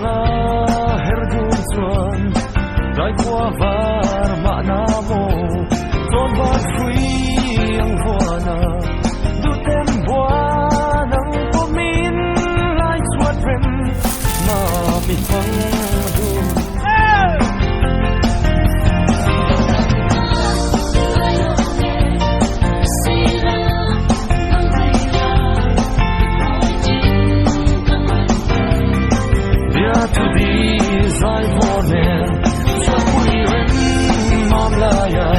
Anga her dun chuan tlai khua var mahna maw Chawnvar hrui ang vuana duhten buan ang pawmin lai chhuat rem mam i hmang dun. Biathu di zai vawr nen chhuatpui rem mam laia.